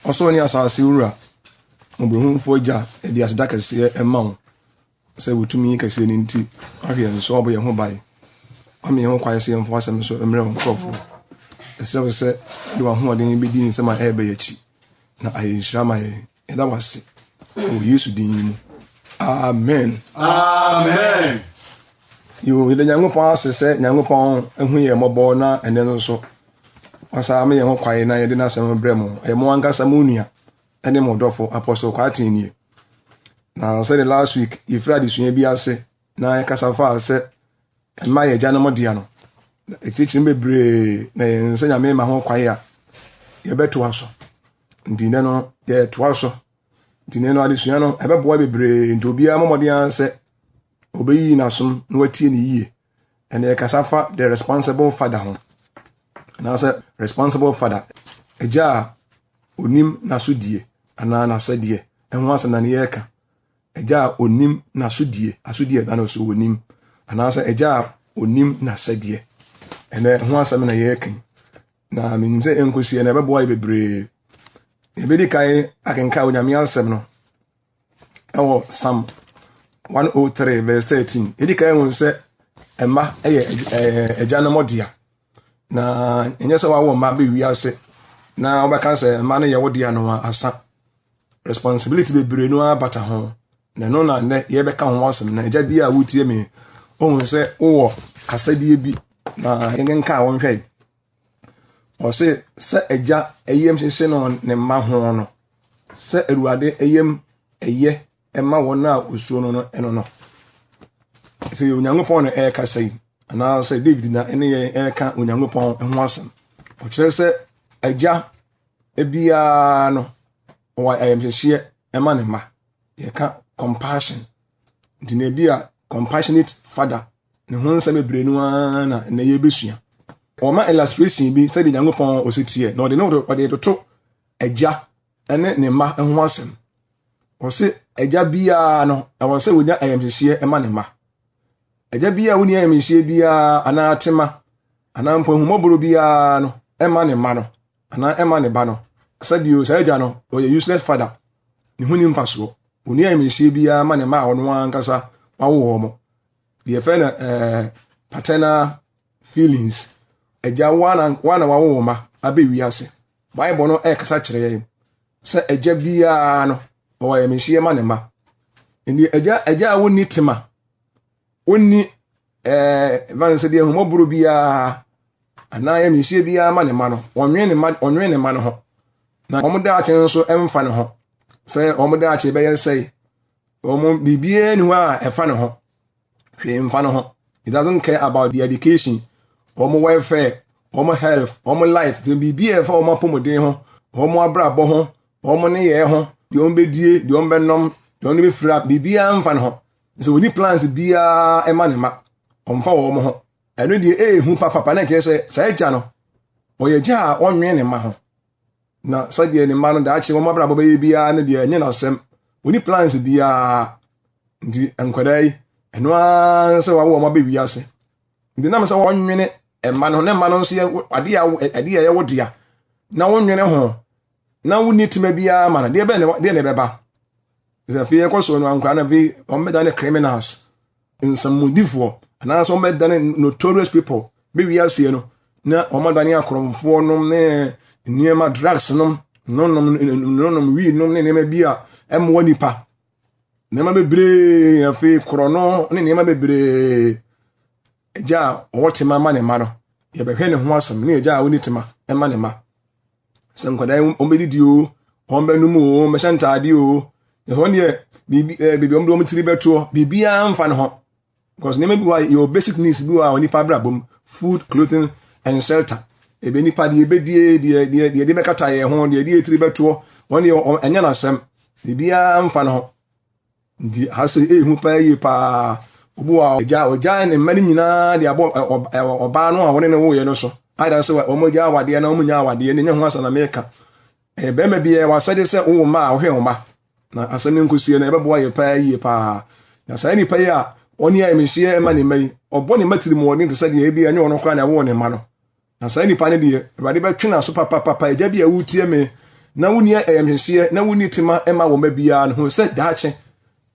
Ɔsoro ne asase wura, mmɔborɔhunufoɔ Agya, yɛde aseda kɛseɛ ma wo sɛ wo tumi kɛseɛ no nti, woahwɛ yɛn so, woabɔ yɛn ho ban, woama yɛn ho kwan sɛ yɛmfa w'asɛm so mmerɛ wo nkurɔfoɔ. Yɛsrɛ wo sɛ wode w'ahoɔden bɛdi nsɛm a ɛreba yi akyi na ayɛ nhyira ma yɛn. Yɛda wo ase wɔ Yesu din yi mu. Amen. Amen. Yo, yɛda Nyankopɔn ase sɛ Nyankopɔn ahu yɛn mmɔbɔ na ɛnɛ no nso wasan ama yɛn ho kwan na yɛde n'asɛm brɛ mo. Ɛyɛ mo ankasa mo nua ne mo dɔfo Apostle Kwarteng nie. Na sɛde last week yɛfiri adesua bi ase na yɛkasa faa sɛ mma yɛ agyanom dea no. Akyirikyiri bebree na yɛn nsa Nyame ma ho kwan a yɛbɛtoa so. Nti nnɛ no yɛtoa so. Nti nnɛ no adesua no ɛbɛboa bebree nti obiara mmɔ mmɔden ara sɛ ɔbɛyiyi n'asom na watie ne yie. Ɛnna yɛkasa fa the responsible father ho. Anaasɛ responsible father, agya a onim n'asodie anaa n'asɛdeɛ ɛho asɛm na ne yɛreka. Agya a onim n'asodie, asodie ɛda no so onim, anaasɛ agya a onim n'asɛdeɛ. Ɛnɛ ho asɛm na yɛreka yi. Na menim sɛ ɛnkɔsi ɛnɛ ɛbɛboa yɛ bebree. Yɛbɛdi kan akenkan Onyame asɛm no ɛwɔ Psalm 103 verse 13. Yɛdi kan hu sɛ mma yɛ agyanom dea. Na ɛnyɛ sɛ wawo mma bɛ wiase na wobɛka sɛ mma no yɛ wo dea no asa. Responsibility bebree no ara bata ho. Na ɛno na nnɛ yɛbɛka ho asɛm. Na agya bi a wotie me, wohu sɛ wowɔ asɛdeɛ bi na yɛnkenka a wɔnhwɛ. Ɔse sɛ agya yam hyehye no ne mma ho no, sɛ Awurade yam ɛyɛ ɛma wɔn a osuro no no ɛno no. Sɛ Onyankopɔn na ɛrekasa yi, anaasɛ David na ɛne yɛn ɛreka Onyankopɔn ho asɛm. Ɔkyerɛ sɛ agya biara no ɔwɔ ayamhyehyeɛ ɛma ne mma. Yɛka compassion. Nti na ebi a compassionate father ne ho nsɛm bebree no ara na ɛnɛ yɛbɛsua. Ɔma illustration bi sɛdeɛ Nyankopɔn ɔsi teɛ na ɔde ne ɔde toto agya ne ne mma ho asɛm. Ɔse agya biara no ɛwɔ sɛ ɔnya ayamhyehyeɛ ma ne mma. Agya biara a ɔnni ayamhyehyeɛ biara anaa tema anaa mpo ahummɔborɔ biara no ɛma ne mma no anaa ɛma ne ba no sɛbio saa agya no ɔyɛ useless father ne ho ni mfasoɔ. Ɔnni ayamhyehyeɛ biara ma ne mma a ɔno ankasa wawo wɔn. Deɛ yɛfrɛ no eh, paternal feelings. Agya wo na wawo wo mma abɛ wiase. Bible no ɛrekasa kyerɛ yɛn sɛ agya biara no ɔwɔ ayamhyehyeɛ ma ne mma. Nti agya agya a wonni tema, wonni ɛɛ van sɛ deɛ ahummɔborɔ biara anaa ayamhyehyeɛ biara ma ne mma no, ɔnwene ne mma ɔnwene ne mma no ho. Na wɔn daakye nso mfa ne ho sɛ wɔn daakye bɛyɛ sɛe. Wɔn biribiara ni hɔ a ɛfa ne ho. Hwee mfa ne ho. He doesn't care about the education, wɔn welfare, wɔn health, wɔn life, sɛ biribi a ɛfa wɔn apɔmuden ho, wɔn abrabɔ ho, wɔn nneyɛɛ ho, deɛ wɔn bɛdie, deɛ wɔn bɛnom, deɛ wɔn bɛfira, biribiara mfa ne ho. Sɛ wɔni plans biara ɛma ne mma, ɔmfa wɔn ho. Ɛno deɛ ɛyɛ papapa na ɛkyerɛ sɛ saa agya no, ɔyɛ agya a ɔnwene ne mma ho. Na sɛdeɛ ne mma no daakye wɔn abrabɔ bɛyɛ biara no deɛ ɛnyɛ n'asɛm. Wɔni plans biara. Nti nkwadaa yi, ɛno ara sɛ wɔawo wɔn abɛ wiase. Nti nam sɛ wɔnwene mma no, ne mma no nso yɛ adeɛ a adeɛ a ɛyɛ wo dea, na wonwene ho, na wonni tema biara ma no, deɛ bɛn deɛ na ɛbɛba? Sɛ afei ɛkɔ so no ankoraa no afei wɔn bɛdane criminals, nsɛmmɔdifoɔ, anaasɛ wɔn bɛdane notorious people bɛ wiaseɛ no, na wɔn adane akorɔmfoɔ nom ne nneɛma drugs nom, nonom nonom wii nom ne nneɛma bi a ɛmmoa nipa. Nneɛma bebree afei korɔno ne nneɛma bebree. Agya a ɔwɔ tema ma ne mma no, yɛbɛhwɛ ne ho asɛm ne agya a ɔnni tema ma ne mma. Sɛ nkwadaa yi wɔbɛdidi o, wɔbɛnom o, wɔbɛhyɛ ntaade o, wɔn deɛ biribi ɛɛ biribi wɔn de wɔn tiri bɛtoɔ, biribiara mfa ne ho. Because nneɛma bi wɔ a yɛwɔ basic needs bi wɔ a onipa abrabɔ mu, food, clothing and shelter. Ebe nipa deɛ ebedie, deɛ deɛ deɛ de bɛkata yɛn ho, deɛ de yɛ tiri bɛtoɔ, wɔn deɛ ɛnyɛ n'asɛm. Biribiara mfa ne ho. Nti ha sɛ ehu paa yie paa. Obi wɔ a ɔgya ɔgya ne mma no nyinaa de abɔ ɔbaa no a wɔne no woeɛ no so. Ayɛ sɛ wɔn agya awadeɛ na wɔn nya awadeɛ no nyɛ ho asɛm na meka. Ɛyɛ bɛrima bi ɛyɛ w'asɛde sɛ wowo mma a wohwɛ wo mma. Na asɛm no nkosie no ɛbɛboa yɛ paa yie paa. Na saa nipa yi a ɔne ayamhyehyeɛ ma ne mma yi, ɔbɔ ne mma tirimɔden te sɛ deɛ ebi ɛnyɛ ɔno koraa na ɛwoo ne mma no. Na saa nipa no deɛ, Awurade bɛtwe n'aso papapapa. Agya bi a wotie me, na wonni ayamhyehyeɛ na wonni tema ma wɔn mma biara no, hu sɛ daakye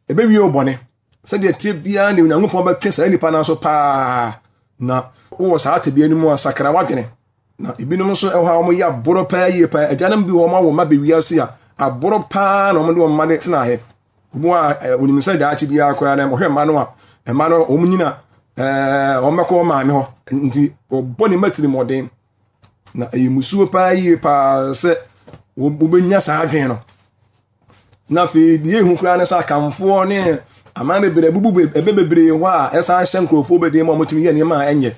ɛbɛwie wo bɔne. Sɛdeɛ ɛteɛ biara ne Onyankopɔn bɛtwe saa nipa no aso paa. Na wowɔ saa tebea no mu a, sakra w'adwene. Na ebinom nso ɛwɔ hɔ a wɔyɛ aborɔ paa yie paa. Agyanom bi wɔ wɔn awo mma bɛ wiase a, aborɔ paa na wɔde wɔn mma de tenaeɛ. Obi wɔ a onim sɛ daakye biara koraa na ɔhwɛ mma no a, mma no wɔn nyina ɛɛ wɔn bɛkɔ wɔn maame hɔ. Nti wɔbɔ ne mma tirimɔden. Na ɛyɛ musuo paa yie paa sɛ wobɛnya saa adwene no. Na afei deɛ ehu koraa ne sɛ akamfoɔ ne aman bebree abubu ɛbɛ bebree hɔ a ɛsan hyɛ nkurɔfoɔ bɛden ma wɔtumi yɛ nneɛma a ɛnyɛ.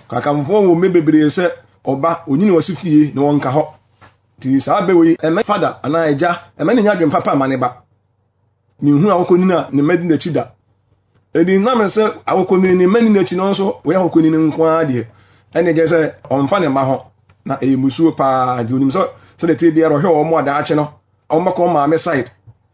Akamfoɔ wɔ mmɛ bebree sɛ ɔba onyini wɔ se fie na wɔnka hɔ. Nti saa bɛ wei ɛmɛ fada anaa agya ɛmɛ ne nya adwene papa ma ne ba. Menhu akokɔnini a ne mma di n'akyi da. Ɛdi nam sɛ akokɔnini ne mma ni n'akyi no nso wɔyɛ akokɔnini nko ara deɛ ɛne gye sɛ ɔmfa ne mma ho na ɛyɛ musuo paa nti onim sɛ sɛdeɛ ɛteɛ biara ɔhwɛ wɔn a daakye no wɔn bɛkɔ wɔn maame side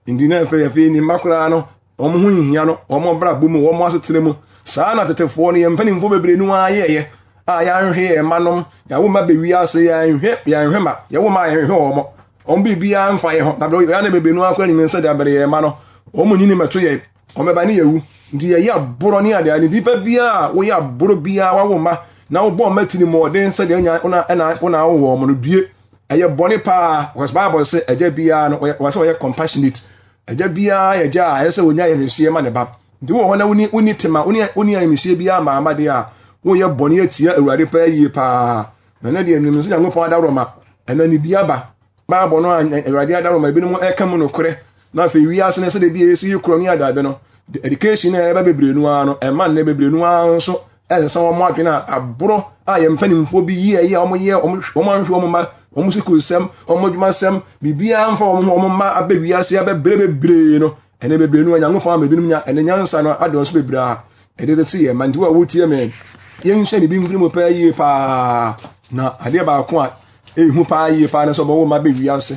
nti na afei afei ne mma koraa no wɔn ho nhia no wɔn abrabɔ mu wɔn asetena mu saa na tetefoɔ no yɛn mpanimfoɔ bebree no ara yɛɛyɛ a yɛanhwɛ yɛn mma nom yɛawo mma bɛwi ase yɛanhwɛ yɛanhwɛ ma yɛwo mma yɛnhwɛ wɔn wɔn biribiara mfa yɛn ho na bere yɛn bebree no akora nim sɛ de abere yɛn mma no wɔn nyini mɛto yɛn wɔn bɛba ne yɛwu nti yɛyɛ aborɔ ne adeɛ ne nipa biara a woyɛ aborɔ biara wawo mma na wobɔ mma tiri mu ɔden sɛdeɛ nya wona ɛna wona awo wɔn no due ɛyɛ bɔne paa because bible sɛ agya biara no wɔ sɛ ɔyɛ compassionate agya biara yɛ agya a ɛsɛ sɛ onya ayɛmhyehyeɛ ma ne ba nti wowɔ hɔ na woni woni tema woni woni ayɛmhyehyeɛ biara ma ama deɛ a woyɛ bɔne atia awurade paa yie paa Na ɛnɛ deɛ menim sɛ Nyankopɔn adaworoma ɛna ne bi aba. Bible no a Awurade adaworoma ebinom ɛka mu nokorɛ. Na afei wiase no sɛdeɛ bi ɛsi yi korɔ ne adaabe no, education a ɛba bebree no ara no, ɛma nnɛ bebree no ara nso ɛsesa wɔn adwene a aborɔ a yɛn mpanimfoɔ bi yi ɛyɛ a wɔyɛ wɔn anhwɛ wɔn mma wɔn sukuusɛm wɔn adwumasɛm biribiara mfa wɔn ho wɔn mma abɛ wiase abɛbrɛ bebree no Ɛnɛ bebree no Onyankopɔn ama ebinom nya ɛnɛ nyansa no adɔɔso bebree a ɛde tete yɛn ma nti wo a wotie me yɛnhyɛ biribi mfiri mu paa yie paa na adeɛ baako a ɛhu paa yie paa ne sɛ ɔbɛwo ma bɛwi ase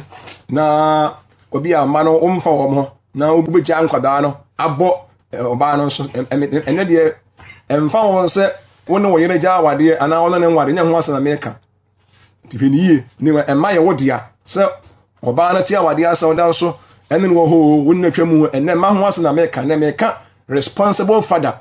na obi a mma no womfa wɔn ho na wobɛgya nkwadaa no abɔ ɔbaa no nso ɛnɛ deɛ ɛmfa ho sɛ wo ne wo yere gya awadeɛ anaa wo ne ne nware nyɛ ho asɛm na meka Nti hwɛ no yie ne ɛma yɛ wo dea sɛ ɔbaa no te awadeɛ asɛ ɔda nso ɛne no wɔ hɔ o wo nna twa mu ɛnɛ mma ho ase na meka nɛ meka responsible father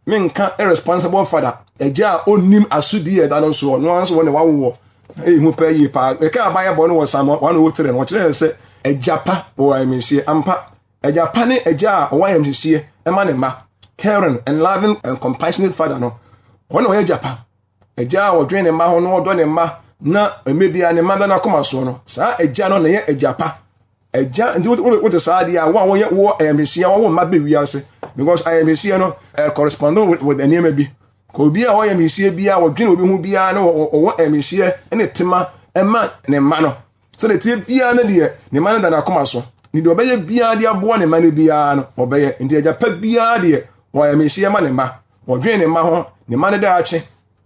menka irresponsible father agya a ɔnnim asodie ɛda no nso ɔno ara nso wɔ ne wawowɔ ɛyɛ hu paa yie paa ɛka abayɛ bɔ no wɔ Psalm 103 no ɔkyerɛ sɛ agya pa wɔ ayamhyehyeɛ ampa agya pa ne agya a ɔwɔ ayamhyehyeɛ ɛma ne mma caring and loving and compassionate father no ɔno na ɔyɛ agya pa Agya a ɔdwen ne mma ho na ɔdɔ ne mma na mmerɛ biara ne mma da n'akoma soɔ no, saa agya no na ɛyɛ agya pa. Agya nti wote saa adeɛ a wo a woyɛ wɔ ayamhyehyeɛ wɔwo mma bɛ wiase because ayamhyehyeɛ no uh, correspond with, with nneɛma bi. Ka obi a ɔwɔ ayamhyehyeɛ biara wɔdwene obi ho biara na ɔwɔ ayamhyehyeɛ ne tema ɛma ne mma no. Sɛdeɛ ɛteɛ biara no deɛ ne mma no da n'akoma so. Ne deɛ ɔbɛyɛ biara de aboa ne mma no biara no ɔbɛyɛ. Nti agya pa biara deɛ ɔwɔ ayamhyehyeɛ ma ne mma. Wɔdwen ne mma ho, ne mma no daakye.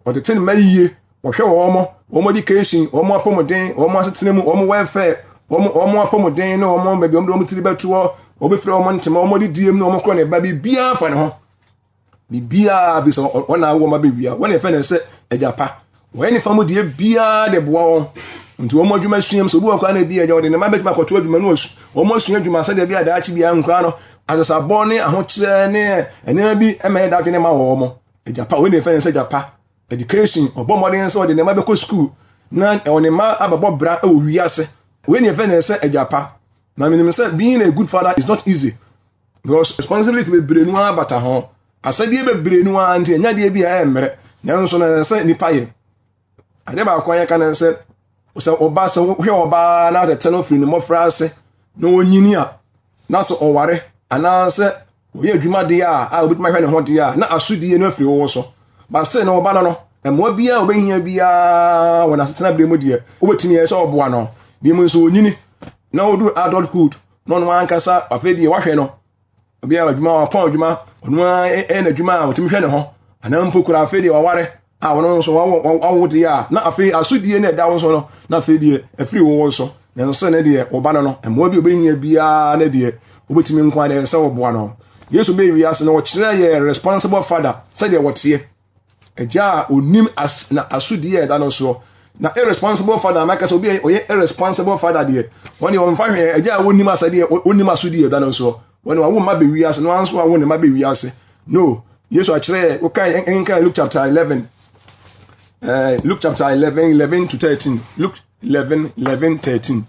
Wɔtete ne mma yie. Wɔhwɛ wɔn, wɔn education, wɔn apɔmuden, wɔn asetena mu, wɔn welfare, wɔn wɔn apɔmuden ne wɔn baabi wɔn de wɔn tiri bɛtoɔ, wɔbɛfira wɔn ntoma, wɔn adidie mu ne wɔn korɔ ne ba, biribiara fa ne ho. Biribiara bi sɛ wɔn na awo wɔn abɛwia, wɔn na yɛfɛ ne sɛ agya pa. Wɔyɛ ne fa mu deɛ biara de boa wɔn. Nti wɔn adwuma sua mu sɛ obi wɔ koraa na ebi agya wɔde ne mma bɛtumi akɔto adwuma no wɔn asua adwuma sɛdeɛ bi a daakye biara nkoraa no asesabɔ ne ahokyerɛ ne nneɛma bi ɛma yɛ dadwene ma wɔn. Agya pa wɔn na yɛfɛ ne sɛ agya pa. Education ɔbɔ mmɔden sɛ ɔde ne mma bɛkɔ sukuu na ɔne mma abɛbɔ bra wɔ wiase. Wei na yɛfɛ ne sɛ agya pa. Na menim sɛ being a good father is not easy because responsibility bebree no ara bata ho. Asɛdeɛ bebree no ara nti ɛnyɛ adeɛ bi a ɛyɛ mmerɛ nanso na ɛsɛ sɛ nipa yɛ. Adeɛ baako a yɛka ne sɛ sɛ ɔba sɛ wohwɛ ɔbaa na atete no firi ne mmɔfra ase na ɔnyini a na sɛ ɔware anaasɛ ɔyɛ adwuma deɛ a a obɛtumi ahwɛ ne ho deɛ a na asodie no afiri wo so. But still na ɔba no no mmoa biara a ɔbɛhia biara wɔ n'asetena berɛ mu deɛ wobɛtumi ayɛ sɛ ɔboa no. Na mmom nso ɔnyini na ɔduru adulthood na ɔno ankasa afei deɛ wahwɛ no obi a adwuma wapɔn adwuma ɔno ara ɛyɛ n'adwuma a ɔtumi hwɛ ne ho anaa mpo kura afei deɛ waware a ɔno nso wawo wawo deɛ a na afei asodie na ɛda wo so no na afei deɛ afiri wo so nanso sɛ ne deɛ ɔba no no mmoa bi a ɔbɛhia biara ne deɛ wobɛtumi nko ara sɛ wɔboa no. Yesu bɛɛ wiase no ɔkyerɛ yɛ responsible father sɛdeɛ wɔteɛ. Agya a ɔnim as na asodie a ɛda no soɔ. Na irresponsible father anaka sɛ obi a ɔyɛ irresponsible father deɛ, wɔn deɛ wɔmfa hwee, agya a wɔnnim asɛdeɛ, wɔnnim asodie ɛda no soɔ. Wɔn deɛ wɔawo mma bɛwi ase, na wɔn nso awo ne mma bɛwi ase. No, Yesu akyerɛ, wokan nkan Luke chapter 11, Luke chapter 11, 11 to 13, Luke 11, 11, 13.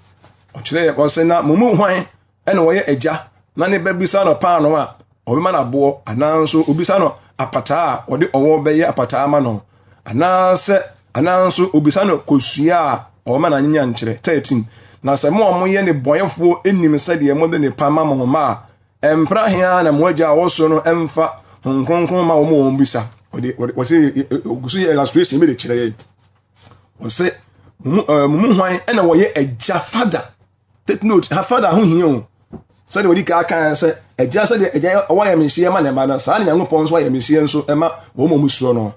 Ɔkyerɛ ɔsɛ na mo mu hwan ɛna ɔyɛ agya na ne ba bisa no paanoo a, ɔbɛma no aboɔ, anaa nso obisa no apataa a, ɔde ɔwɔ bɛyɛ apataa ama no, anaasɛ anaa nso obisa no kosua a, ɔbɛma no anyenyankyerɛ. 13 na sɛ mo a moyɛ nnebɔneyɛfoɔ nim sɛdeɛ mode nnepa ma mo mma a, ɛmpra he ara na mo agya a ɔwɔ soro no mfa Honhom Kronkron ma wɔn a wɔn bisa. Ɔde ɔde ɔsɛ ɔgu so yɛ illustration bi de kyerɛ yɛn. Ɔsɛ mo mu hwan ɛna wɔyɛ agya fada. Take note, ha father ho hia o. Sɛdeɛ wɔdi kan kan sɛ agya sɛdeɛ agya ɔwɔ ayamhyehyeɛ ma ne mma no, saa na Nyankopɔn nso ayamhyehyeɛ nso ɛma wɔn a wɔsuro no.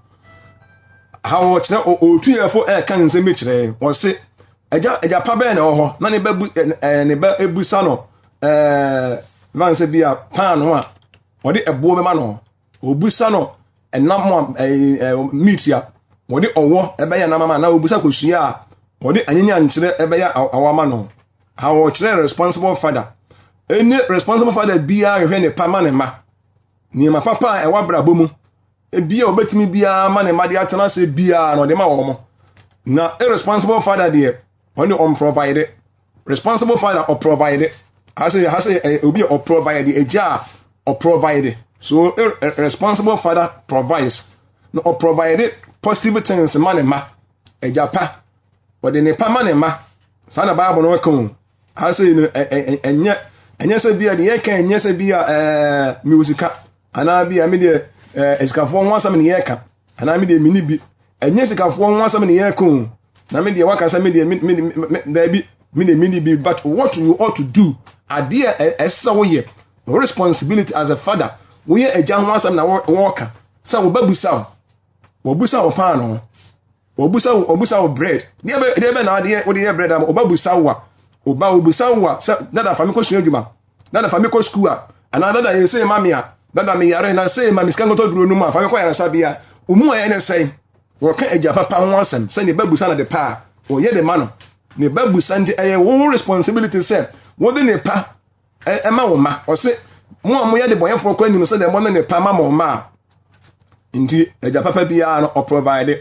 Ha wɔkyerɛ ɔtu yɛ fo ɛka nsɛm bi kyerɛ wɔse agya agya pa bɛn na ɛwɔ hɔ na ne ba bu ɛɛ ne ba ebusa no ɛɛ van sɛ bi a paano a wɔde ɛboɔ bɛma no. Wɔbisa no ɛnam a ɛɛ ɛɛ meat a wɔde ɔwɔ ɛbɛyɛ nam ama na wɔbisa kosua a wɔde anyenyankyerɛ ɛbɛyɛ awɔ ama no. Ha wɔkyerɛ responsible father. Ɛne responsible father biara hwehwɛ ne pa ma ne mma. Nneɛma papa a ɛwɔ abrabɔ mu ebi a wɔbɛtumi biara ma ne mma de atena ase biara na ɔde ma wɔn. Na irresponsible father deɛ ɔne ɔmprovide. Responsible father ɔprovide. Ha sɛ ɛyɛ obi a ɔprovide, agya a ɔprovide. So a responsible father provides. Na ɔprovide positive things ma ne mma. Agya pa, ɔde ne pa ma ne mma. Saa na Bible no ka o. Ha sɛ no ɛnyɛ ɛnyɛ sɛ bi a deɛ yɛka ɛnyɛ sɛ bi a ɛɛ mewɔ sika anaa bi a me deɛ ɛɛ sikafoɔ ho asɛm ne yɛka anaa me deɛ menni bi. Ɛnyɛ sikafoɔ ho asɛm ne yɛka o. Na me deɛ waka sɛ me deɛ me me me daabi me deɛ menni bi but what you ought to do adeɛ a ɛsɛ sɛ woyɛ responsibility as a father woyɛ agya ho asɛm na wɔka sɛ wɔbɛbusa wo wɔbusa wo paano wɔbusa wo wɔbusa wo bread deɛ bɛ deɛ bɛ na adeɛ wode yɛ bread ama wɔbɛbusa wo a wɔba wɔbusa wo a sɛ dada fa me kɔ sua adwuma dada fa me kɔ sukuu a anaa dada yɛ sei ma me a dada me yare na sei ma me sika nkɔtɔ duro no mu a fa me kɔ yaresabea wɔn mu a ɛyɛ ne sɛn wɔka agya papa ho asɛm sɛ ne ba busa na de pa a wɔyɛ de ma no ne ba busa nti ɛyɛ wo responsibility sɛ wode ne pa ɛma wo mma ɔse mo a moyɛ de bɔnyɛfoɔ kɔ anim sɛ deɛ mo ne ne pa ma mo mma a nti agya papa biara no ɔprovide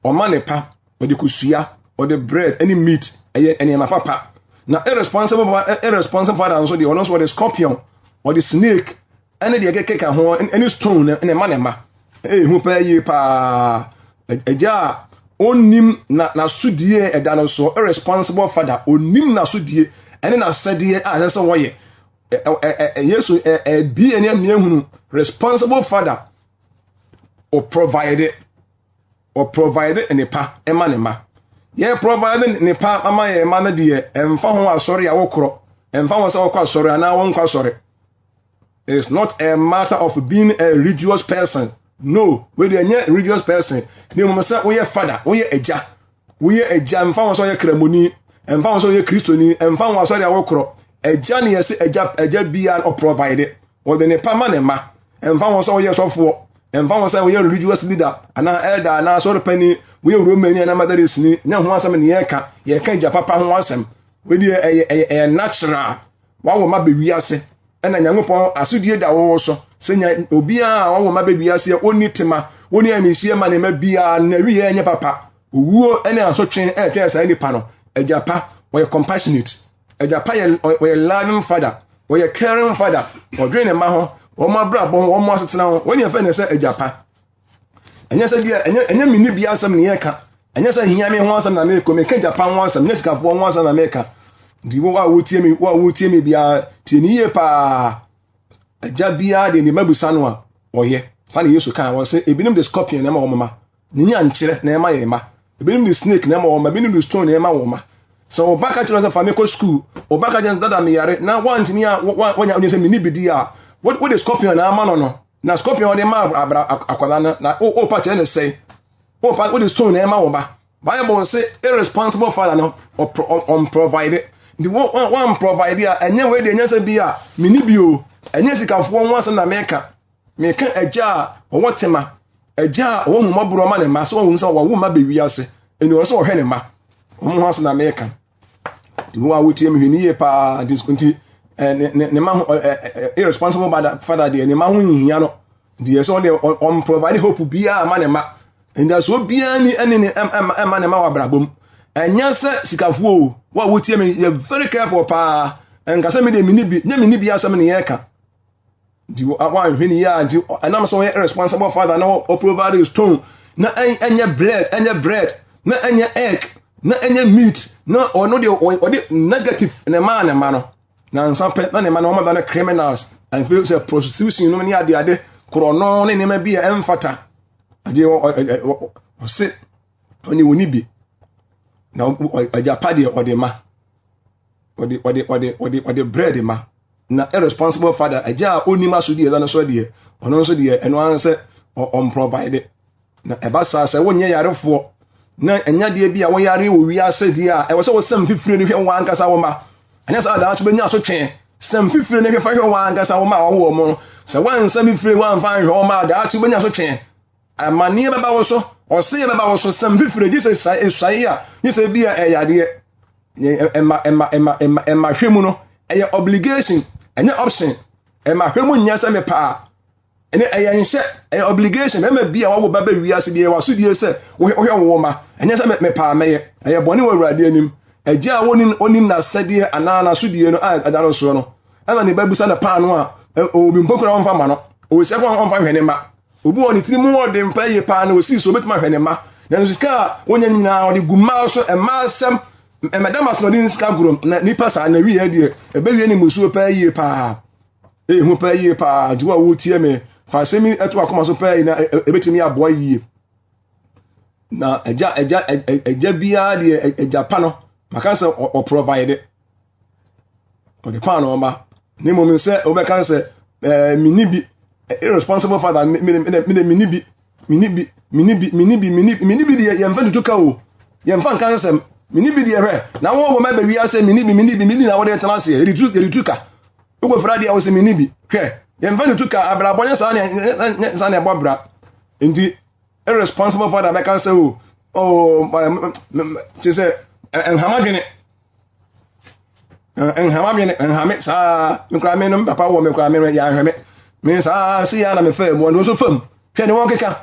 ɔma ne pa ɔde kosua ɔde bread ɛne meat ɛyɛ nneɛma papa na irresponsible irresponsible father nso deɛ ɔno nso ɔde scorpion ɔde snake ɛne deɛ ɛkeka ho ɛne stone na ɛma ne mma ɛyɛ hu paa yie paa agya a ɔnnim na n'asodie ɛda no so irresponsible father ɔnnim n'asodie ɛne n'asɛdeɛ a ɛsɛ sɛ wɔyɛ Yesu ɛbi ɛne ɛmea hunu responsible father ɔprovide ɔprovide nnepa ɛma ne mma yɛ provide nnepa ama yɛn mma no deɛ ɛmfa ho asɔre a wɔkorɔ ɛmfa ho sɛ wɔkɔ asɔre anaa wɔnkɔ asɔre. It's not a matter of being a religious person. No, wei deɛ ɛnyɛ religious person. Ne mmom sɛ woyɛ father, woyɛ agya. Woyɛ agya, mfa ho sɛ woyɛ kramoni, mfa ho sɛ woyɛ kristoni, mfa ho asɔre a wokorɔ. Agya ne yɛse agya, agya biara ɔprovide. Ɔde ne pa ma ne mma. Mfa ho sɛ woyɛ sɔfoɔ, mfa ho sɛ woyɛ religious leader anaa elder anaa asɔre panin, woyɛ Romani anaa Methodistni, nyɛ ho asɛm ne yɛka. Yɛka agya papa ho asɛm. Wei deɛ ɛyɛ ɛyɛ ɛyɛ natural. Wawo ma bɛ wiase. Ɛna Nyankopɔn asodie da wo so sɛ nya obiara a wawo ma bɛ wiase a ɔnni tema, ɔnni ayamhyehyeɛ ma ne mma biara no, n'awieɛ nyɛ papa. Owuo ne asotwe ɛretwɛn saa nipa no. Agya pa, ɔyɛ compassionate. Agya pa yɛ ɔyɛ loving father, ɔyɛ caring father. Ɔdwene ne mma ho, wɔn abrabɔ ho, wɔn asetena ho. Wɔn yɛn fɛ ne sɛ agya pa. Ɛnyɛ sɛ bia ɛnyɛ ɛnyɛ menni bi asɛm ne yɛka. Ɛnyɛ sɛ hia me ho asɛm na mekɔ, meka agya pa ho asɛm, nyɛ sikafoɔ ho asɛm na meka. Nti wo a wotie me, wo a wotie me biara, tie ne yie paa. Agya biara deɛ ne mma bisa no a, ɔyɛ. Saa na Yesu kaa wɔn sɛ ebinom de scorpion na ɛma wɔn mma. Ne nya nkyerɛ na ɛma yɛn mma. Ebinom de snake na ɛma wɔn mma, ebinom de stone na ɛma wɔn mma. Sɛ wo ba ka kyerɛ sɛ fa me kɔ sukuu, wo ba ka kyerɛ sɛ dada meyare na woantumi a woanya wonyɛ sɛ menni bidi a, wode scorpion na ama no no. Na scorpion wɔde ma abra akwadaa no na wopa kyerɛ no sɛe. Wopa wode stone na ɛma wo ba. Bible se irresponsible father no ɔmprovide. Nti wɔmprovide a ɛnyɛ wei deɛ ɛnyɛ sɛ bi a menni bi o. Ɛnyɛ sikafoɔ ho asɛm na meka. Meka agya a ɔwɔ tema, agya a ɔwɔ ahummɔborɔ ma ne mma, sɛ ɔhu sɛ wawo mma bɛ wiase, ɛnni ɔsɛ ɔhwɛ ne mma. Wɔn ho ase na meka. Nti wo a wotie me hwɛ ne yie paa nti nti ne ne ne ma ho irresponsible father deɛ ne ma ho nhia no. Nti yɛ sɛ ɔde ɔn provide hope biara ma ne ma. Ndasoɔ biara ni ɛne ne ɛma ne ma wɔ abrabɔ mu. Ɛnyɛ sɛ sikafoɔ o, wo a wotie me yɛ very careful paa. Ɛnka sɛ me deɛ menni bi, nyɛ menni bi asɛm ne yɛreka. Nti woanhwɛ ne yie a nti ɛnam sɛ ɔyɛ irresponsible father na ɔprovide stone na ɛnyɛ bread, ɛnyɛ bread, na ɛnyɛ egg, na ɛnyɛ meat, na ɔno deɛ ɔde negative na ɛmaa ne ma no. Nansa pɛ na ne mma no wɔn no criminals afei sɛ prostitution nom ne adeade korɔno ne nneɛma bi a ɛmfata adeɛ ɔse ɔne wɔn bi na agyapa deɛ ɔde ma ɔde ɔde ɔde ɔde ɔde bread ma na irresponsible father agya a ɔnim asodi ɛda no so deɛ ɔno nso deɛ ɛno ara sɛ ɔmprovide Na ɛba saa sɛ wonyɛ yarefoɔ na ɛnyɛ adeɛ bi a woyare wɔ wiase deɛ a, ɛwɔ sɛ wosɛm fifire no hwɛ wɔn ankasa wo mma. Ɛnyɛ saa daakye bɛnya asotwe. Sɛm fifire no hwɛ fa hwɛ wɔn ankasa wo mma a wɔwɔ wɔn no. Sɛ woansɛm fifire woamfa anhwɛ wɔn mma a, daakye wobɛnya asotwe. Amanneɛ bɛba wo so, ɔseyɛ bɛba wo so. Sɛm fifire gye sɛ esuae a, gye sɛ bi a ɛyɛ adeɛ. Ɛma ɛma ɛma ɛma ɛma hwɛ mu no, ɛyɛ obligation, ɛnyɛ option. Ɛma hwɛ mu nyɛ sɛ mepaa. Ɛnɛ ɛyɛ nhyɛ, ɛyɛ obligation. Bɛrima bi a wawo ba bɛ wiase bi ɛyɛ w'asodie sɛ wohwɛ wo mma. Ɛnyɛ sɛ mepaa mɛyɛ. Ɛyɛ bɔne wɔ Awurade anim. Agya a wɔnim onim n'asɛdeɛ anaa n'asodie no a ɛda no soɔ no, ɛna ne ba bisa no paano a, ɔwɔ bi mpo koraa ɔmfa ma no. Ɔwɔ sika koraa ɔmfa nhwɛ ne mma. Obi wɔ ne tiri mu ɔde mpa yie paa na ɔsii so ɔbɛtumi ahwɛ ne mma. Nanso sika a wɔnya nyinaa ɔde gu mmaa so, mmaa asɛm, mmɛdam ase na ɔde sika goro na nipa saa na wieɛ deɛ ɛbɛwie ne mmusuo paa yie paa. Ɛyɛ hu paa yie paa nti wo a wotie me fa asɛm yi to akoma so paa yi na ɛbɛtumi aboa yie. Na agya agya agya biara deɛ agya pa no maka sɛ ɔprovide ɔde paano ɔma ne mmom sɛ wobɛka sɛ ɛɛ menni bi irresponsible father me me me menni bi menni bi menni bi menni bi menni menni bi deɛ yɛmfa ntutu ka o yɛmfa nka nsɛm menni bi deɛ hwɛ na wɔn wɔn bɛ wiase menni bi menni bi menni na wɔde tena aseɛ yɛde tu yɛde tu ka wokɔ fira deɛ wɔsɛ menni bi hwɛ yɛmfa ntutu ka abrabɔ nyɛ saa ne saa na ɛbɔ bra nti irresponsible father bɛka sɛ o o kyerɛ sɛ nhama dwene nhama me nhame saa me koraa me no me papa wɔ me koraa me yɛahwɛ me me saa se yɛ na me faa mu ɔno nso fam hwɛ ne wɔkeka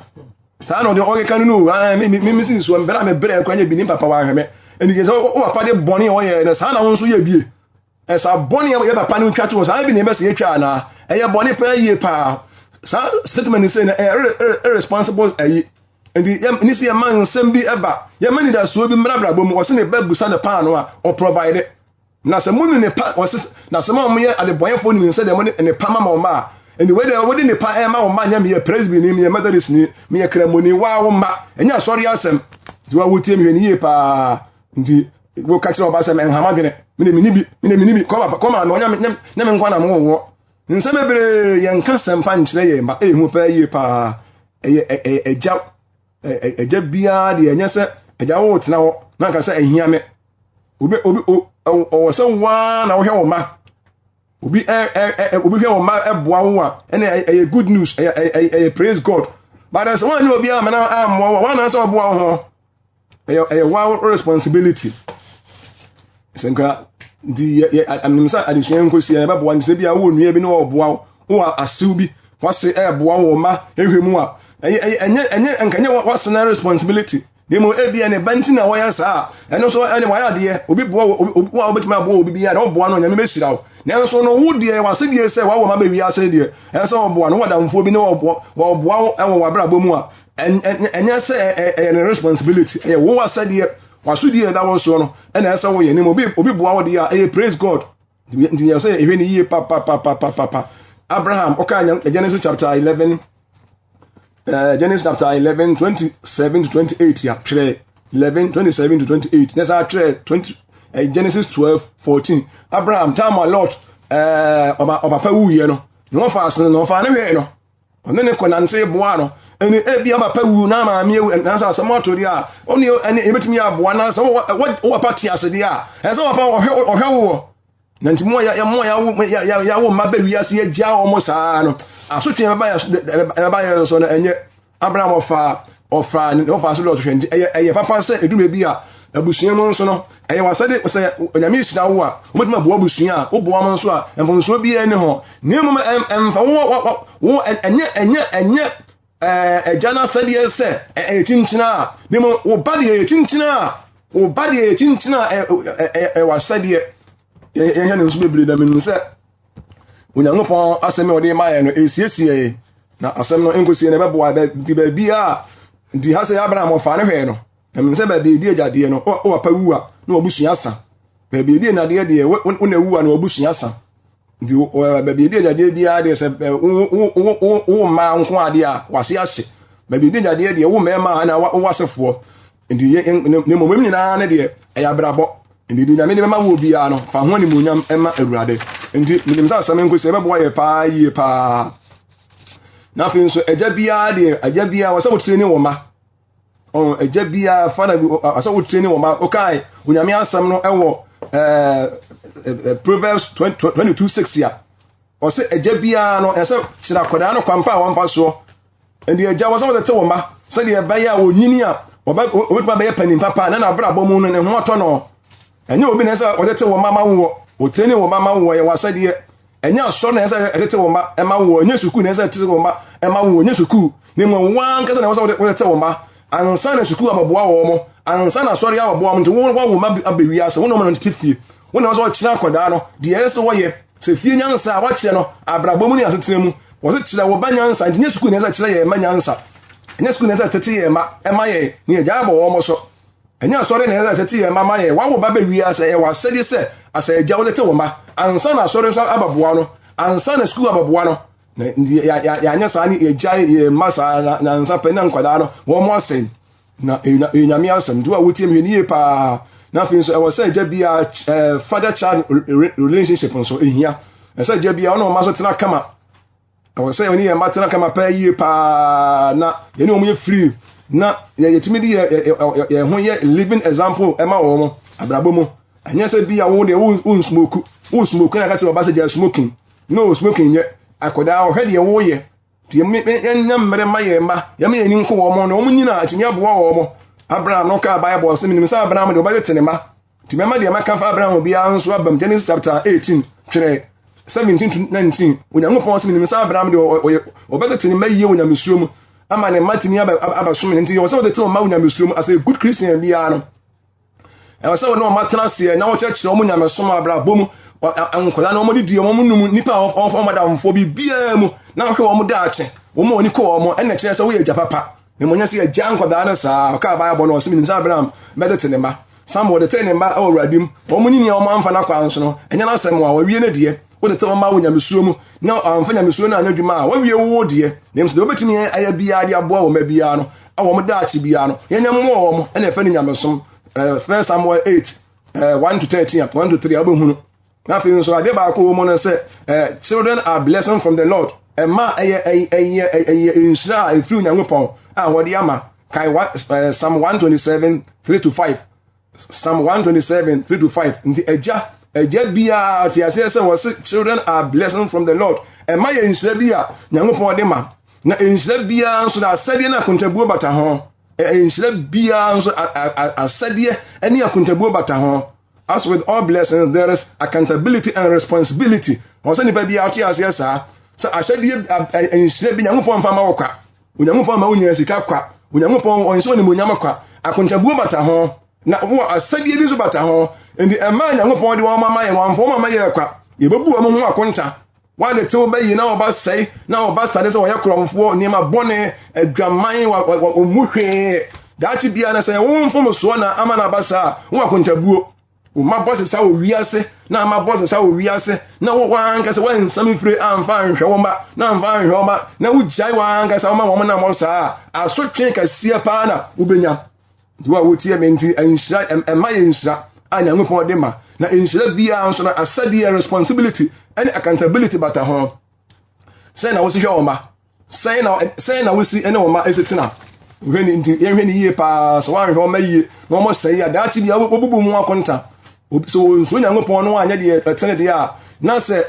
saa na ɔde ɔkeka no no me me me si nsuo mbere a me brɛ koraa nyɛ bi ne papa wɔahwɛ me ɛni sɛ wo papa de bɔne a ɔyɛ no saa na wo nso yɛ bie ɛsa bɔne a yɛ papa no twa to saa bi na ɛbɛsɛ yɛtwa anaa ɛyɛ bɔne paa yie paa saa statement sɛ na ɛyɛ irresponsible ayi Nti yɛ ne sɛ yɛma nsɛm bi ɛba, yɛma nidasoɔ bi mmra abrabɔ mu, ɔse ne ba busa ne paano a, ɔprovide. Na sɛ monu ne pa, ɔse na sɛ mo a moyɛ adebɔnyɛfoɔ nim sɛ deɛ mode ne pa ma mo mma a, ɛnti wei deɛ wode ne pa ɛma wo mma nyɛ meyɛ presby ni, meyɛ methodist ni, meyɛ kramoni, waa wo mma, ɛnyɛ asɔre asɛm. Nti wa wotie me hwɛ ne yie paa. Nti woka kyerɛ ɔba sɛ ɛnha m'adwene, mene meni bi, mene meni bi, kɔma kɔma no, ɔnyɛ me nkwa na mowɔ. Nsɛm bebree yɛnka sɛmpa nkyerɛ yɛn mma, ɛyɛ paa yie paa. Ɛyɛ ɛyɛ ɛgya ɛgya biara deɛ ɛnyɛ sɛ ɛgya wo tena hɔ na nka sɛ ɛhia me. Obi obi ɔwɔ sɛ waa na wohwɛ wo mma. Obi ɛ ɛ obi hwɛ wo mma ɛboa wo a ɛna ɛyɛ good news ɛyɛ ɛyɛ ɛyɛ praise God. But sɛ wɔn anyɛ obi ama na ammoa wo a wɔn anaasɛ ɔboa wo ho. Ɛyɛ ɛyɛ wa responsibility. Sɛ nka nti yɛ yɛ anim sɛ adesua nkosi yɛ bɛboa nti sɛ bi a wowɔ nua bi na ɔboa wo wowɔ asew bi wase ɛɛboa wo mma ehwɛ mu a ɛyɛ ɛyɛ ɛnyɛ ɛnyɛ nka nyɛ wase na responsibility na mmom ebi ne ba nti na wɔyɛ saa ɛno nso ɛne wɔayɛ adeɛ obi boa obi wo a wobɛtumi aboa obi biara na ɔboa no nyame bɛhyira wo nanso no wo deɛ wase deɛ sɛ wawo ma bɛwi ase deɛ ɛsɛ ɔboa no wɔ adamfoɔ bi ne ɔboa wɔboa wo ɛwɔ w'abrabɔ mu a ɛnyɛ sɛ ɛyɛ ne responsibility ɛyɛ wo asɛdeɛ w'asodie ɛda wo soɔ no ɛna ɛsɛ woyɛ ne mu obi obi boa wo deɛ a ɛyɛ praise God nti yɛ sɛ ɛhwɛ ne yie papapapapapa Abraham ɔka Genesis chapter 11 uh, Genesis chapter 11 27 to 28 ya twerɛ 11 27 to 28 ne saa twerɛ 20 uh, Genesis 12 14 Abraham time a Lot ɔba ɔpapa wuyɛ no na wɔfa asene na wɔfa ne hwɛɛ no ɔne ne kɔnante boa no ɛne ebi aba pa wu na maame ewu nanso asɛm ato deɛ a ɔne ɛne ebetumi aboa na sɛ wɔ wɔ pa te ase deɛ a ɛsɛ wɔ pa ɔhwɛ ɔhwɛ wɔ na nti mo a yɛ mo a yɛawo yɛawo mma bɛ wiase yɛgya wɔn saa no asotwe ɛbɛba yɛ ɛbɛba yɛ so no ɛnyɛ Abraham ɔfa ɔfa ne ɔfa so lɔt hwɛ nti ɛyɛ ɛyɛ papa sɛ edum ebi a Abusua mu nso no, ɛyɛ w'asɛde sɛ Onyame hyira wo a, wobɛtumi aboa abusua a, woboa mo nso a, mfomsoɔ biara nni ho. Na mmom ɛmfa wo wo ɛnyɛ ɛnyɛ ɛnyɛ agya no asɛdeɛ sɛ ɛyɛ kyinkyina a, na mmom wo ba deɛ ɛyɛ kyinkyina a, wo ba deɛ ɛyɛ kyinkyina a ɛyɛ w'asɛdeɛ. Yɛhwɛ no nso bebree na menim sɛ Onyankopɔn asɛm a ɔde ma yɛn no ɛsiesie yɛn na asɛm no nkosie no ɛbɛboa nti baabi a nti ha sɛ Abraham ɔfaa ne hwɛɛ no na menim sɛ baabi ɛdi agyadeɛ no wo papa wu a na wabusua sa baabi ɛdi nnadeɛ deɛ wo na wu a na wabusua sa nti baabi ɛdi agyadeɛ biara deɛ sɛ wo mmaa nko adeɛ a wase ahye baabi ɛdi agyadeɛ deɛ wo mmarima a na wo asefoɔ nti ne mmom nyinaa ne deɛ ɛyɛ abrabɔ nti deɛ Nyame de bɛma wo biara no fa ho animuonyam ma Awurade. Nti menim sɛ asɛm nko sɛ ɛbɛboa yɛ paa yie paa. Na afei nso agya biara deɛ agya biara wɔ sɛ wotire ne wɔ mma. Ɔn agya biara fa na sɛ wotire ne wɔ mma. Wokae Onyame asɛm no ɛwɔ ɛɛ Proverbs 22:6 a ɔsɛ agya biara no ɛsɛ kyerɛ akwadaa no kwampa a wɔmfa soɔ. Ɛnde agya wɔ sɛ wɔtete wɔn mma sɛdeɛ ɛbɛyɛ a wɔnyini a wɔbɛtumi abɛyɛ panin papa na n'abrabɔ mu no ne ho atɔ no. Ɛnyɛ obi na ɛsɛ wɔtete wɔn mma ma woɔ, wɔtireni wɔn mma ma woɔ, yɛ wɔn asɛdeɛ. Ɛnyɛ asɔre na ɛsɛ ɛtete wɔn mma ɛma woɔ, ɛnyɛ sukuu na ɛsɛ ɛtete wɔn mma ɛma woɔ, ɛnyɛ sukuu. Na mmom wɔn ankasa na ɛwɔ sɛ wɔtete wɔn mma ansa na sukuu abɛboa wɔn mo, ansa na asɔre abɛboa wɔn. Nti wɔn wɔn mma abɛ wiase, wɔn na wɔn tete fie. Wɔn na ɛwɔ sɛ wɔkyerɛ akwadaa no deɛ ɛsɛ sɛ wɔyɛ. Sɛ fie nyansa a wɔakyerɛ no abrabɔ mu ne asetena mu. Wɔse kyerɛ wo ba nyansa, nti nyɛ sukuu na ɛsɛ kyerɛ yɛn mma nyansa. Ɛnyɛ sukuu na ɛsɛ tete yɛn mma ɛma yɛn ne yɛgya abɔ wɔn so. Ɛnyɛ asɔre na ɛsɛ tete yɛn mma ma yɛn. Wawo ba bɛ wiase, ɛyɛ w'asɛdeɛ sɛ asɛ agya wode te wo mma. Ansa na asɔre nso abɛboa no, ansa na sukuu abɛboa no. Na nti yɛanyɛ saa ne yɛgyae yɛn mma saa na nansa pɛ na nkwadaa no wɔn asɛe. Na ɛyɛ Nyame asɛm. Nti wo a wotie me hwɛ ne yie paa. Na afei nso ɛwɔ sɛ agya biara eh, father child relationship nso ehia. Ɛsɛ agya biara ɔne ɔma so tena kama. Ɛwɔ sɛ ɔne yɛn mma tena kama paa yie paa na yɛne wɔn yɛ free na yɛtumi de yɛn ho yɛ living example ɛma wɔn abrabɔ mu. Ɛnyɛ sɛ bi a wo deɛ wo nsmoke wo smoke na ka kyerɛ ɔba sɛ gya smoking. No smoking nyɛ akwadaa ɔhwɛ deɛ woyɛ. Nti yɛnya mmerɛ ma yɛn mma, yɛma yɛn ani nko wɔn na wɔn nyina atumi aboa wɔn. Abraham no kaa Bible sɛ menim sɛ Abraham deɛ ɔbɛtete ne mma. Nti mɛma deɛ maka fa Abraham biara nso abam. Genesis chapter 18 twerɛ 17 to 19. Onyankopɔn sɛ menim sɛ Abraham deɛ ɔyɛ ɔbɛtete ne mma yie wɔ nyamesuro mu ama ne mma tumi abɛsom no. Nti yɛwɔ sɛ wɔtete wɔn mma wɔ nyamesuro mu as a good Christian biara no. Ɛwɔ sɛ wɔne wɔn atena aseɛ na wɔkyerɛkyerɛ wɔn nyamesom abrabɔ mu, nkwadaa no wɔn didi wɔn num nipa a wɔn wɔn adamfoɔ biribiara mu na wɔhwɛ wɔn daakye wɔn a wɔn ani kɔ wɔn ɛna kyerɛ sɛ woyɛ agya papa na mmom nyɛ sɛ yɛgya nkwadaa no saa. Ɔkaa Bible no ɔsɛ menim sɛ Abraham bɛtete ne mma. Samuel tetee ne mma wɔ Awurade mu. Wɔn nyini a wɔn amfa n'akwan so no, ɛnyɛ n'asɛm a wɔawie ne deɛ. Wotete wɔn mma wɔ nyamesuro mu na wɔamfa nyamesuro no anyɛ adwuma a, wɔawie wo deɛ. Na mmom sɛ deɛ wobɛtumi ayɛ biara de aboa wɔn mma biara no, a wɔn daakye biara no, yɛnyɛ mmoa wɔn, ɛna ɛfɛ no nyamesom. First Samuel 8, 1 to 13, 1 to 3, a wobɛhunu. Na afei nso adeɛ baako wɔ mu no sɛ, children are blessing from the Lord. Ɛma ɛyɛ ɛyɛ ɛyɛ nhyira a ɛfiri Onyankopɔn a wɔde ama. Kae Psalm 127, 3 to 5. Psalm 127, 3 to 5. Nti agya, agya biara te aseɛ sɛ wɔse children are blessing from the Lord. Ɛma yɛ nhyira bi a Nyankopɔn de ma. Na nhyira biara nso na asɛdeɛ ne akontabuo bata ho. Nhyira biara nso asɛdeɛ ne akontabuo bata ho. As with all blessings, there is accountability and responsibility. Wɔn sɛ nipa biara te aseɛ saa. Sɛ ahyɛdeɛ nhyira bi Nyankopɔn mfa ma wɔ kwa. Onyankopɔn ma wonya sika kwa. Onyankopɔn ɔnhyɛ onimuonyam kwa. Akontabuo bata ho. Na wɔ asɛdeɛ bi nso bata ho. Nti ɛmaa Nyankopɔn de wɔn ama yɛn, wɔamfa wɔn ama yɛn kwa. Yɛbɛbu wɔn ho akonta. Wɔade tew bɛyi na wɔba sɛe na wɔba sade sɛ wɔyɛ korɔmfoɔ, nneɛma bɔne, adwaman, wɔmmu hwee. Daakye biara no sɛ wo mfomsoɔ na ama no aba saa a, wowɔ akontabuo. Wo mma bɔ sesa wɔ wiase na ama bɔ sesa wɔ wiase na wo ankasa woansam mfiri amfa anhwɛ wo mma na amfa anhwɛ wo mma na wogyae w'ankasa woma wɔn nam hɔ saa a, asotwe kɛseɛ paa na wobɛnya. Nti wo a wotie me nti, nhyira ɛma yɛ nhyira a Nyankopɔn de ma, na nhyira biara nso no asɛdeɛ responsibility ne accountability bata ho. Sɛn na wosi hwɛ wɔn mma? Sɛn na sɛn na wosi ne wɔn mma esi tena? Hwɛ ne nti yɛnhwɛ ne yie paa sɛ wɔanhwɛ wɔn mma yie na wɔn sɛe a daakye bi wɔbubu mu akonta. Sɛ wɔnsuo Nyankopɔn no anyɛ deɛ ɛtene deɛ a na sɛ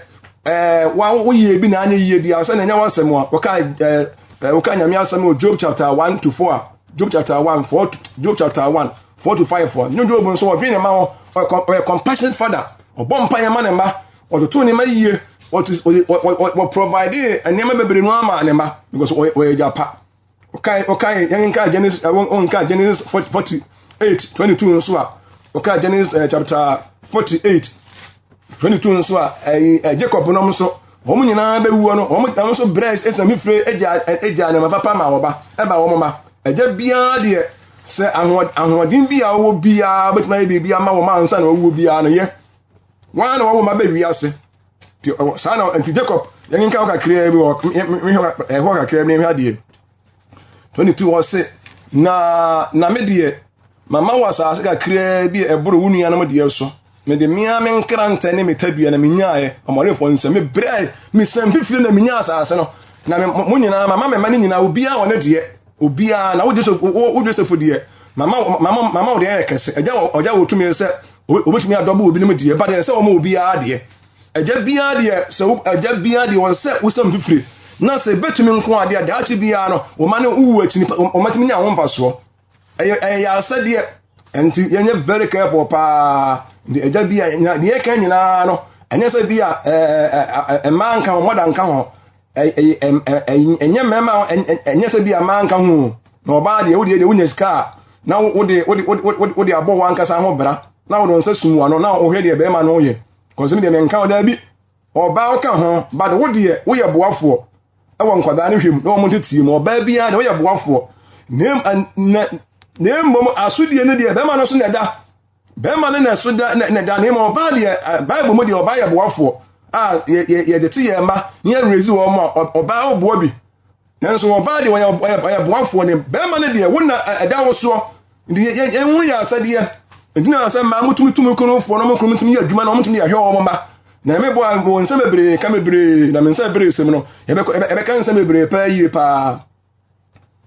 ɛɛ wa woyɛ bi na anyɛ yie deɛ a sɛ na ɛnyɛ w'asɛm a wɔka ɛɛ wɔka Nyame asɛm wɔ Job chapter 1 to 4 a Job chapter 1 4 Job chapter 1. 4 to 5 a, ne Job nso ɔdwen ne mma ho, ɔyɛ compassionate father, ɔbɔ mpaeɛ ma ne mma, ɔtoto ne mma yie, wɔ provide nneɛma bebree no ama ne mma because ɔyɛ agya pa. Ɔkae ɔkae yɛn nka Genesis wɔn nka Genesis 48 22 nso a, ɔkae Genesis chapter 48 22 nso a, ɛyi Jacob nom nso wɔn nyinaa bɛwuo no, wɔn wɔn nso brɛ ɛsɛ mfifire agya agya nneɛma papa ma wɔn ba ɛba wɔn ma. Agya biara deɛ sɛ ahoɔden bi a wɔwɔ biara bɛtumi ayɛ biribi ama wɔn ansa na wɔwuo biara no yɛ. Wɔn a na wɔwɔ ma bɛ wiase. Nti saa na nti Jacob yɛn nka kakraa bi wɔ ɛhɔ kakraa bi nhwɛ adeɛ. 22 wɔ se na na me deɛ mama wɔ asase kakraa bi a ɛboro wo nuanom deɛ so. Mede mmea me nkrantɛ ne me tadua na menyaeɛ ɔmɔrefoɔ nsam. Mebrɛ mesɛm fifire na menya asase no. Na me, mo nyinaa mama me mma no nyinaa obiara wɔ ne deɛ. Obiara na wo Joseph wo Joseph deɛ mama mama mama wo deɛ yɛ kɛse. Agya wɔ agya wɔ tumi sɛ obetumi adɔbo obinom deɛ ba deɛ sɛ wɔn obiara deɛ. Agya biara deɛ sɛ agya biara deɛ wɔn sɛ wosɛm fifire na sɛ ebetumi nko adeɛ daakye biara no wɔn ma no wuwu akyi nipa wɔn matumi nya ho mfasoɔ. Ɛyɛ ɛyɛ yɛ asɛdeɛ nti yɛnyɛ very careful paa. Nti agya bi a deɛ yɛka nyinaa no ɛnyɛ sɛ bi a ɛɛ mmaa nka ho mɔda nka ho. Ɛnyɛ mmarima ɛnyɛ sɛ bi a mmaa nka ho na ɔbaa deɛ wodeɛ deɛ wonya sika a na wode wode wode wode abɔ wɔn ankasa ho bra na wode nsa sum ano na wohwɛ deɛ bɛrima no yɛ kɔnsɛm deɛ menka wo daabi ɔbaa woka ho but wo deɛ woyɛ boafoɔ ɛwɔ nkwadaa no hwɛ mu na wɔn tetie mu ɔbaa biara deɛ woyɛ boafoɔ na mmom asodie no deɛ bɛrima no so na ɛda Bɛrima no na ɛso da na da na mmom ɔbaa deɛ Bible mu deɛ ɔbaa yɛ boafoɔ a yɛde te yɛn mma na yɛrezi wɔn mu a ɔbaa ɔboa bi nanso ɔbaa deɛ ɔyɛ ɔyɛ boafoɔ ne bɛrima no deɛ wo na ɛda wo soɔ nti yɛn ho yɛ asɛdeɛ nti na sɛ mmaa motumi tumi kunufoɔ na wɔn kunu tumi yɛ adwuma na wɔn tumi yɛ ahwɛ wɔn mma na ɛmɛ bɔ a wɔn nsa bebree ka bebree na me nsa bebree sɛm no yɛbɛkɔ ɛbɛka nsa bebree paa yie paa.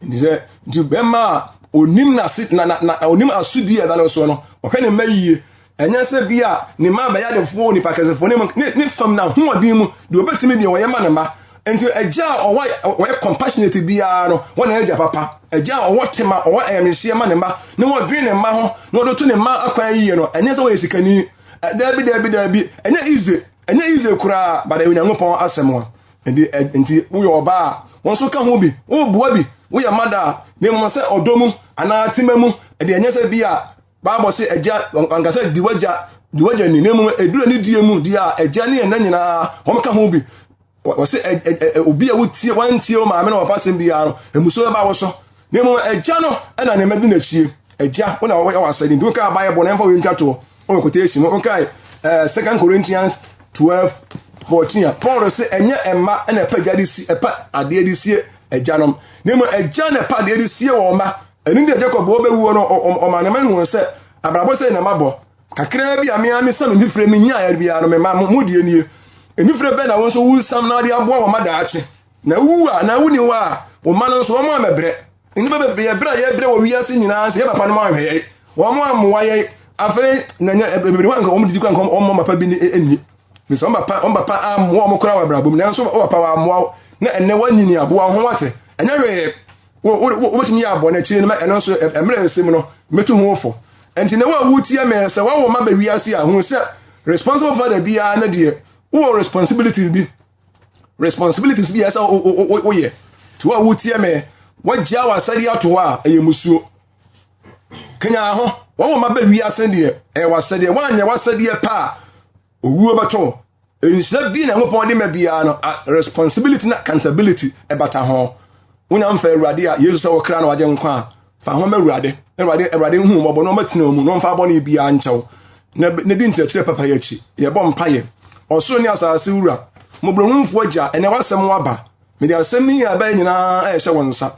Nti sɛ nti bɛrima a onim n'ase na na na onim asodi a ɛda no soɔ no, ɔhwɛ ne mma yie. Ɛnyɛ sɛ bi a ne mma abɛyɛ adefoɔ nipa kɛsefoɔ ne ne ne fam n'ahoɔden mu deɛ obetumi deɛ ɔyɛ ma ne mma. Nti agya a ɔwɔ ɔyɛ compassionate biara no, wɔn na agya papa. Agya a ɔwɔ tema, ɔwɔ ayamhyehyeɛ ma ne mma, na wɔdwen ne mma ho, na ɔde to ne mma akwan yie no, ɛnyɛ sɛ ɔyɛ sikani. Daabi daabi daabi, ɛnyɛ easy, ɛnyɛ easy koraa, but ɛyɛ Onyankopɔn asɛm a. Nti nti woyɛ ɔbaa a, wɔn nso ka ho bi, woboa bi, woyɛ mada a, na mmom sɛ ɔdɔ mu anaa tema mu, ɛde ɛnyɛ sɛ bi a Bible sɛ agya ankasa di wagya di wagya ni, na mmom ɛduru ne die mu deɛ a agya ne ɛna nyinaa wɔn ka ho bi. Wɔsɛ obi a wotie wantie wo maame na wɔpa asɛm biara no, mmusuo bɛba wo so. Na mmom agya no na ne mma di n'akyie. Agya, wo na wɔyɛ w'asɛde nti wokaa Bible na ɛmfa wei ntwa toɔ. Wɔ quotation no wokae Second Corinthians 12 14 a Paul sɛ ɛnyɛ mma na ɛpɛ agya de si ɛpɛ adeɛ de sie agyanom na mmom agya na ɛpɛ adeɛ de sie wɔn mma. Ɛno nti Jacob wɔbɛwuo no ɔma ne mma no sɛ abrabɔ sɛ na mabɔ kakraa bi a mea me sam mfifire menyaeɛ biara no mema mo deɛ nie. Mfifire bɛn na wo nso wosam na ade aboa wɔn ma daakye. Na wowu a, na wonni hɔ a, wo mma no nso, wɔn ammɛbrɛ. Nnipa bebree ɛbrɛ a yɛbrɛ wɔ wiase nyinaa sɛ yɛ papa no anhwɛ yɛn, wɔn ammoa yɛn. Afei, na nya bebree hɔ anka wɔn didi kora nka wɔn mma papa bi nni. Bisɛ wɔn papa, wɔn papa ammoa wɔn koraa wɔ abrabɔ mu, nanso wɔn papa wɔammoa wo. Na ɛnnɛ wɔanyini aboa wo ho wate. Ɛnyɛ hwee. Wo wo wobɛtumi yɛ abɔ n'akyiri no, ɛno nso mmerɛ nsɛm no, mɛtu ho fo. Nti na wo a wotie me sɛ wɔawo mma ba wiase a, hunu sɛ responsible father biara no deɛ, wowɔ responsibility bi. Responsibilities bi a ɛsɛ woyɛ. Nti wo a wotie me, woagya w'asɛdeɛ ato hɔ a, ɛyɛ musuo. Kanya ho, wɔn wɔn aba wiase deɛ, ɛyɛ w'asɛdeɛ. Woanyɛ w'asɛdeɛ pa a, owuo bɛtɔ wo. Nhyira bi na Nyankopɔn de ma biara no, responsibility na accountability ɛbata ho. Wonya mfa Awurade a Yesu sɛ wɔkra na wagye nkwa a, fa ho ma Awurade. Awurade Awurade nhu mmɔbɔ na ɔmɛtena wo mu na ɔmfa abɔne biara nkyɛ wo. Na na di nkyerɛkyerɛ papa yi akyi. Yɛbɔ mpaeɛ. Ɔsoro ne asase wura, mmɔborɔhunufoɔ agya, ɛnɛ w'asɛm aba. Mede asɛm yi a ɛbɛyɛ nyinaa ɛrehyɛ wo nsa.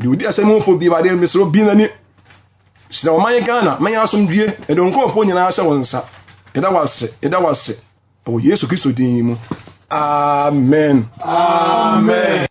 Deɛ ɔdi asɛm ho fo bi, Awurade, mesrɛ bi n'ani. Hyira ɔman Ghana, ma yɛn asomdwie. Yɛde wo nkurɔfoɔ nyinaa hyɛ wo nsa. Yɛda wo ase, yɛda wo ase. Ɛwɔ Yesu Kristo din mu. Amen. Amen.